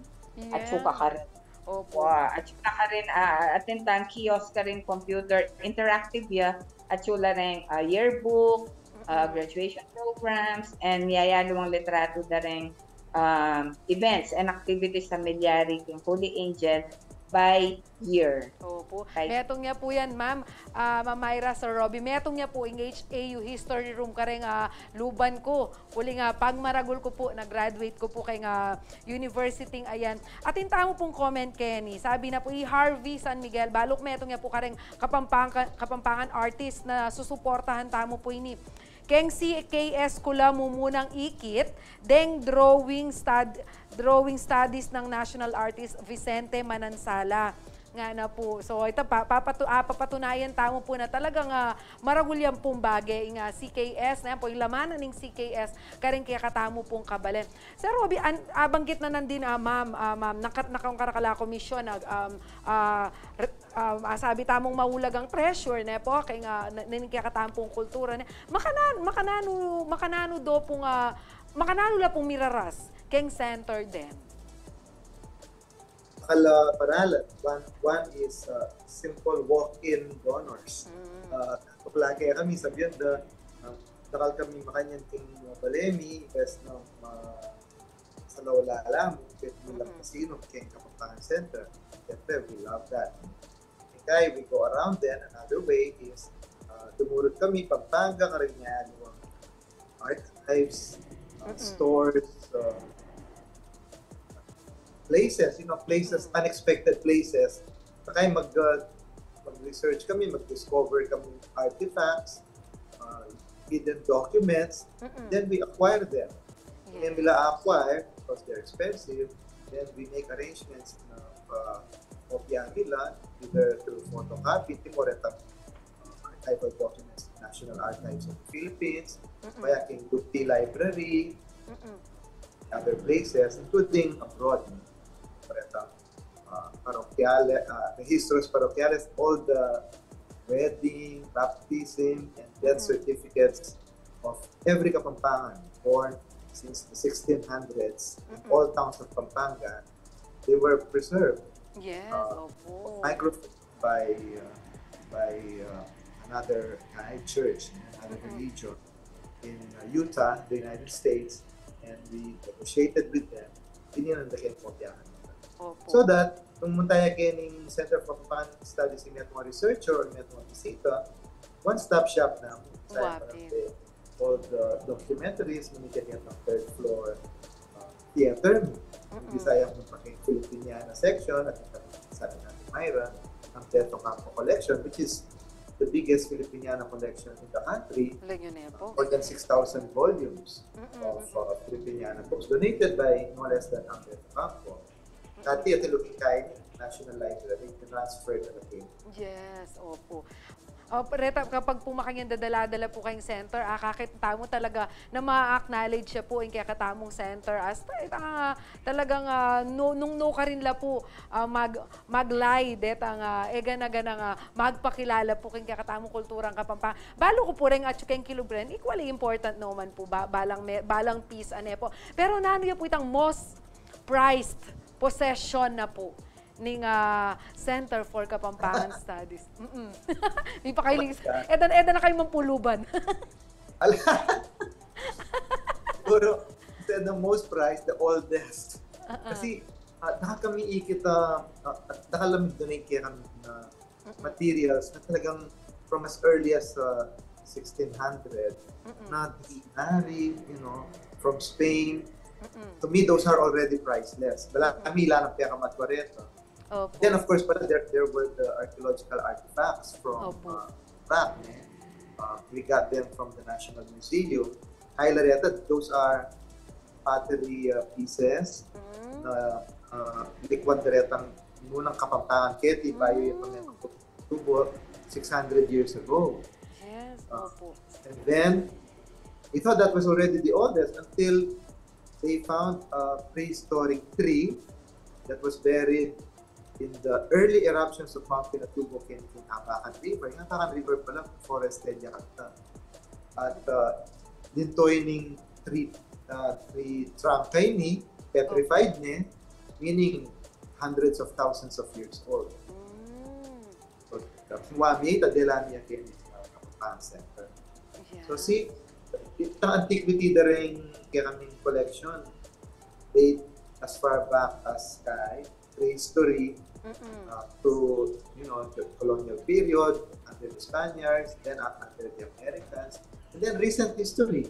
At suka karin. Opo. Wa, at suka karin, ah, atin tang kiosk karin, computer, interactive ya, at sula reng, ah, yearbook, ah, graduation programs, and miyayaliwang litratu da reng, um, events and activities na milyari king Holy Angel by year. Opo. Metung ya pu yan, Ma'am, ah, Ma'am Myra, Sir Robbie. Metung ya pu ing H A U History Room kareng, ah, luban ku. Uling, ah, pagmaragul ku pu, na-graduate ku pu keng, ah, university ayan. Atin tamu pung comment keni. Sabi na pu i Harvey San Miguel, balu ku metung ya pu kareng Kapampangan, Kapampangan artist na susuportahan tamu pu ini. Keng C K S ku la mumunang ikit, deng drawing stud-, drawing studies nang national artist Vicente Manansala. Ngana pu. So, ita pa, papatu-, ah, papatunayan tamu pu na talagang, ah, maragul yang pung bage, ing, ah, C K S, na yan pu, ing laman na ning C K S, kareng kekatamu pung kabalen. Sir Robbie, an-, ah, banggit na nandin, ah, ma'am, ah, ma'am, naka-, nakaungkara ka la komisyon, ah, um, ah, re-, ah, ah, sabi tamung maulagang treasure, ne po, keng, ah, na-, ning kekatamu pung kultura, ne. Makanan-, makananu, makananu do pung, ah, makananu la pung miraras keng center den? Dakal a paralan. One, one is, uh, simple walk-in donors. Uh, dakal a kami, sabian da, uh, dakal kami makanyan king, uh, bale mi, imbes na, uh, sa lawlaw la mu, pwede mi lang pasinum keng Kapampangan Center. Siyempre, we love that. Kaya we go around then, another way is, uh, dumurut kami Pampanga, kareng aliwang archives, uh, stores, uh, places, you know, places, unexpected places. Kaya mag, uh, mag-research kami, mag-discover kami artifacts, uh, hidden documents, then we acquire them. Then we acquire because they're expensive, then we make arrangements na, uh, kopya nila, either through photocopy, Timoretang, uh, archival documents, National Archives of the Philippines, kaya king Lupti Library, other places, including abroad. Timoretang, uh, parokyales, uh, registros parokyales, all the wedding, baptism, and death certificates of every Kapampangan born since the sixteen hundreds in all towns of Pampanga, they were preserved. Yes, Uh, opo. Microfilmed by uh, by uh, another uh, church, another religion in uh, Utah, the United States, and we negotiated with them. Ini na rin kopya kanila. Opo. So that, nung munta ya keni ning Center for Pan Studies, ing ating researcher or ing ating bisita, one-stop shop na. Sa Wapit. All the documentaries, mani kaya ang third floor uh, theater, bisaya mo pa kay Filipiniana section, at ang sabi natin, Myra, ang Teto Campo Collection, which is the biggest Filipiniana collection in the country, Lagyan niya po. More than six thousand volumes of uh, Filipiniana books donated by no less than ang Teto Campo. Dati ito looking kayo National Library, transfer na lagi. Yes, opo. Uh, reta, kapag po makanyang dadala-dala po kayong center, ah, kakit tamu talaga na ma-acknowledge siya po yung kaya katamong center. As ta-, ita nga talagang uh, no, nung no ka rin la po uh, mag, maglay, detang uh, egana-gana nga magpakilala po kayong kaya katamong kulturang Kapampangan. Balu ku pu rin at yung kilubren, equally important naman po, ba, balang, me, balang piece, ane po. Pero nanu ya po itang most prized possession na po ning ah, Center for Kapampangan Studies. Mm-mm. Di pa kayo ling-, edan, edan na kayo mampuluban. Ala, siguro, instead ng most prized, the oldest. Kasi, uh, nakakamiikit, uh, uh, nakalamig doon yung kaya kami na materials na talagang from as early as uh, sixteen hundred na dinari, you know, from Spain. To me, those are already priceless. Dala kami lang ng pera matwareta. Opo. Then, of course, pala, there, there were the archaeological artifacts from Opo. uh, back, eh. Uh, we got them from the National Museum. Kaya lareta, those are pottery uh, pieces na uh, likwan daretang nunang Kapampangan keti, bayu yung pamatubo six hundred years ago. Yes, Ah. Opo. And then, we thought that was already the oldest until they found a prehistoric tree that was buried in the early eruptions of Mount Pinatubo keni king Abacan River. Yung Abacan River pala, forested ya kanta. At uh, lintoy ning tree, uh, tree trunk ini, petrified ne, meaning hundreds of thousands of years old. Mm. So, wami, tadelan niya kaya ni uh, Kapampangan Center. Yeah. So, si, itang antiquity da rin kaya kaming collection, date as far back as kay prehistory Mm-mm. uh, to, you know, the colonial period, under the Spaniards, then uh, under the Americans, and then recent history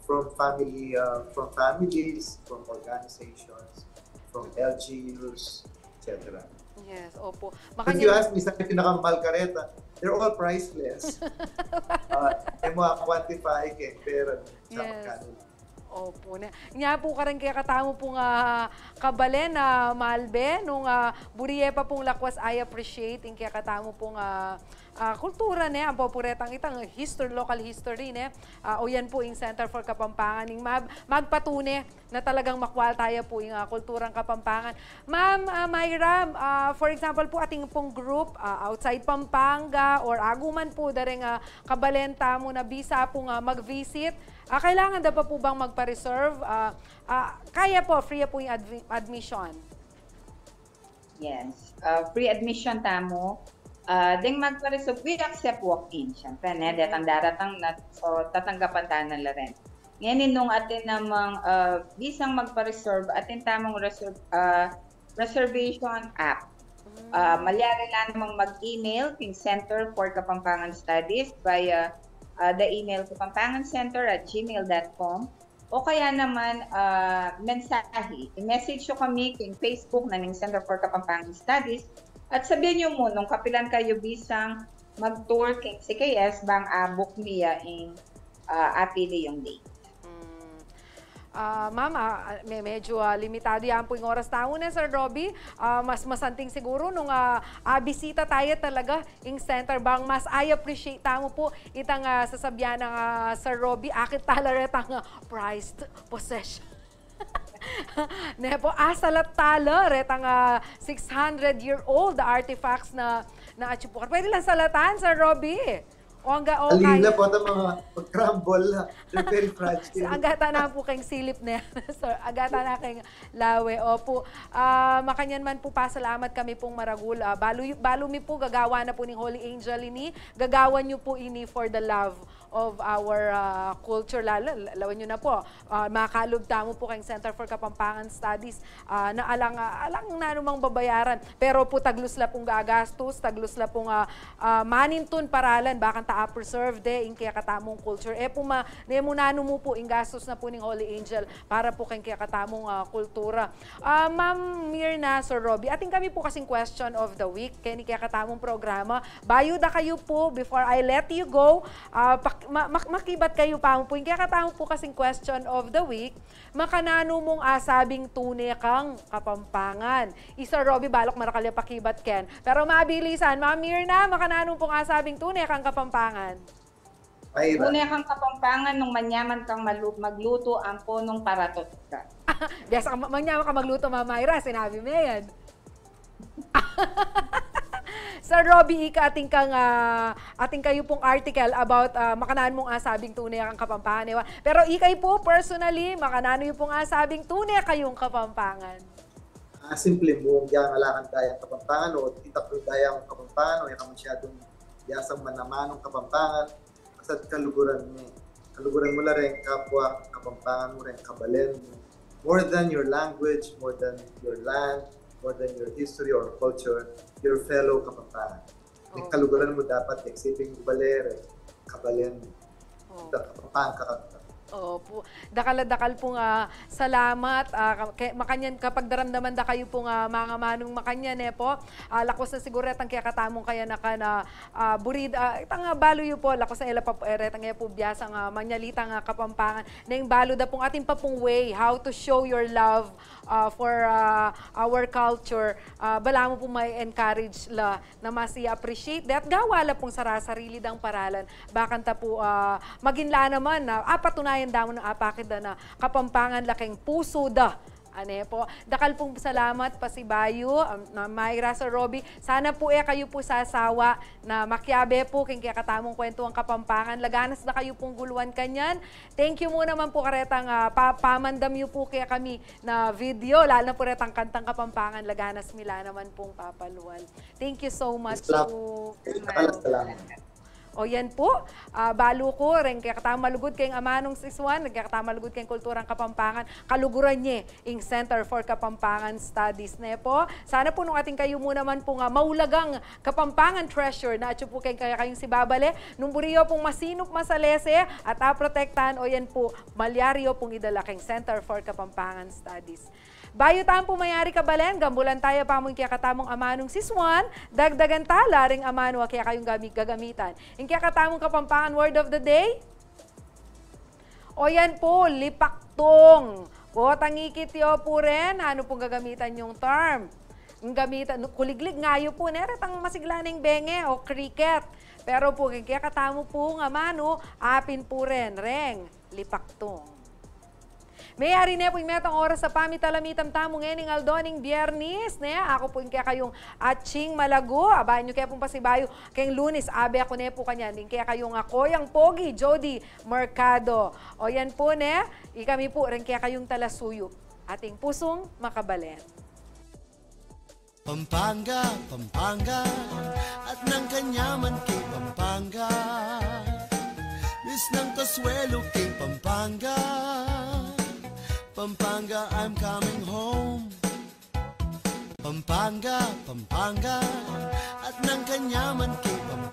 from family, uh, from families, from organizations, from L G Us, et cetera. Yes, opo. If you Makanya, ask me, sa pinakamahal kareta, they're all priceless. uh, e mo quantify kaya pera sa Yes. magkano. Opo na. Nya po karin kaya katamu pong ah, kabalen na Malbe, nung ah, buri ye pa pong lakwas I appreciate, ing kaya katamu pong ah, ah, kultura ne, ang popuretang itang history, local history ne. Ah, o yan po ing Center for Kapampangan, ing mag, magpatune na talagang makwal taya po ing ah, kulturang Kapampangan. Ma'am ah, Myra, ah, for example po, atin pong group ah, outside Pampanga or aguman po dareng ah, kabalen tamu na bisa pong ah, mag-visit, ah, kailangan da pa po bang magpa-reserve? Ah, ah, kaya po, free po yung admi- admission. Yes. Uh, free admission tamu. Uh, deng magpa-reserve, we accept walk-in, syempre, ne? Detang daratang na, so, tatanggapan ta na la rin. Ngeni nung atin namang uh, bisang magpa-reserve, atin tamung reserve, uh, reservation app. Uh, malyari la namang mag-email king Center for Kapampangan Studies via uh, the email kapampangancenter at gmail dot com. O kaya naman, ah, mensahe. I-message yu kami king Facebook na ning Center for Kapampangan Studies. At sabian yu mu nung kapilan kayu bisang mag-tour king C K S bang a-book mi ya ing ah, apili yung date. Mm. Ah, ma'am, ah, me- medyo ah, limitado yan po yung oras tamu na, Sir Robbie. Ah, mas masanting siguro nung ah, ah, bisita tayo talaga ing center bang mas I appreciate tamu po itang ah, sasabian ng ah, Sir Robbie, akit tala retang ah, prized possession. Ne po, ah, salat tala retang ah, six hundred year old artifacts na na achupukan. Pwede lang salatan, Sir Robbie? O, angga, o, Alila kaya. Po, ta mga mag-crumble na. They're very fragile. Angga tana pu keng silip ne. So, angga tana keng lawe. Opu. Ah, makanyan man pu, pasalamat kami pung maragul. Ah, balu, balu mi pu, gagawan na pu ning Holy Angel ini. Gagawan yu pu ini for the love of our, ah, culture. Lalo, lawen yu na pu. Ah, makalub tamu pu keng Center for Kapampangan Studies, ah, na alang, ah, alang nanumang babayaran. Pero pu, taglus la pung gagastus, taglus la pung, ah, ah, manintun paralan, bakanta a-preserve de ing kekatamung culture. E pu ma, ne mu nanu mu pu, ing gastus na pu ning Holy Angel para pu keng kekatamung, ah, kultura. Ah, Ma'am Mirna, Sir Robbie, atin kami pu kasing question of the week keni kekatamung programa. Bayu da kayu pu, before I let you go, ah, pak-, ma-, mak-, makibat kayu pa mu pu. Ing kekatamu pu kasing question of the week, makananu mung asabing tune kang Kapampangan? I Sir Robbie, balu ku marakal ya pakibat ken. Pero mabilisan, Ma'am Mirna, makananu pung asabing tune kang Kapampangan? Myra. Tune kang Kapampangan nung manyaman kang malu-, magluto, ampo nung paratot ka. Biasa ka ma-, manyaman ka magluto, Ma'am Myra, sinabi me yan. Sir Robbie, ika atin kang, ah, atin kayu pung article about, ah, makananu mung asabing tune kang Kapampangan, e wa. Pero ika pu, personally, makananu yu pung asabing tune kayung Kapampangan? Ah, simple mu, yang alakan dayang Kapampangan, o itak dayang Kapampangan, o yang masyadung biasang manamanung Kapampangan, basta't kaluguran me. Kaluguran mu la reng kapwa Kapampangan mu, reng kabalen mu. More than your language, more than your land, more than your history or culture, your fellow Kapampangan. Ing kaluguran mu dapat ing siping mu bale, reng kabalen mu. Opu. Ita Kapampangan ka. Opu. Dakal a dakal pung, ah, salamat, ah, ka-, ke-, makanyan kapagdaramdaman da kayu pung, ah, mangamanung makanyan, e pu. Ah, lakus na siguru retang kekatamung kayanakan, ah, ah, burid, ah, itang, ah, balu yu pu, lakus na e la pa, e, retang e pu biasang, ah, manyalitang, ah, Kapampangan. Neng balu da pung atin pa pung way how to show your love, ah, for, ah, our culture. Ah, balamu pu ma-encourage la na mas i-appreciate de at gawa la pung sarasarili dang paralan. Bakanta pu, ah, maging la naman na apatunayan da mu na apakit da na Kapampangan la keng pusu da. Ane pu, dakal pung salamat pasibayu, um, na Myra, Sir Robbie. Sana pu e kayu pu sasawa na makiabe pu keng kekatamung kwentuang Kapampangan. Laganas da kayu pung guluan kanyan. Thank you mu naman pu karetang, ah, pa-, pamandam yu pu kekami na video, lalu na pu retang kantang Kapampangan. Laganas mi la naman pung papalual. Thank you so much pu. Salamat. O yan pu, ah, balu ku, reng kekatamung malugud keng amanung sisuan, reng kekatamung malugud keng kulturang Kapampangan, kaluguran ye ing Center for Kapampangan Studies, ne pu. Sana pu nung atin kayu mu naman pung, ah, maulagang Kapampangan treasure na atyu pu keng kekayung sibabale, nung buri yu pung masinup, masalese, at aprotektahan, o yan pu, malyari yu pung idala keng Center for Kapampangan Studies. Bayu tamu pu mayari, kabalen, gambulan taya pa mu ing kekatamung amanung sisuan, dagdagan ta la ring amanu a kekayung gami-, gagamitan. Ing kekatamung Kapampangan word of the day? O yan pu, lipaktung. Potang ikit yu pu rin, nanu pung gagamitan yung term? Ing gamitan, kuliglig nga yu pu, ne, retang masigla ning benge o cricket. Pero pu, ing kekatamu pung amanu, apin pu rin, reng lipaktung. Meyari ne pu ing metung oras a pamitalamitan tamu ngening aldo ning Biyernis, ne? Aku pu ing kekayung Aching Malagu, abayan yu ke pung pasibayu keng Lunes, abe aku ne pu kanyan, ing kekayung Koyang Pogi, Jody Mercado. O yan pu, ne? Ikami pu, reng kekayung talasuyup, ating pusung makabalen. Pampanga, Pampanga, at nang kanyaman keng Pampanga. Miss ng kasuelo keng Pampanga. Pampanga, I'm coming home. Pampanga, Pampanga, at nang kanyaman keng Pampanga.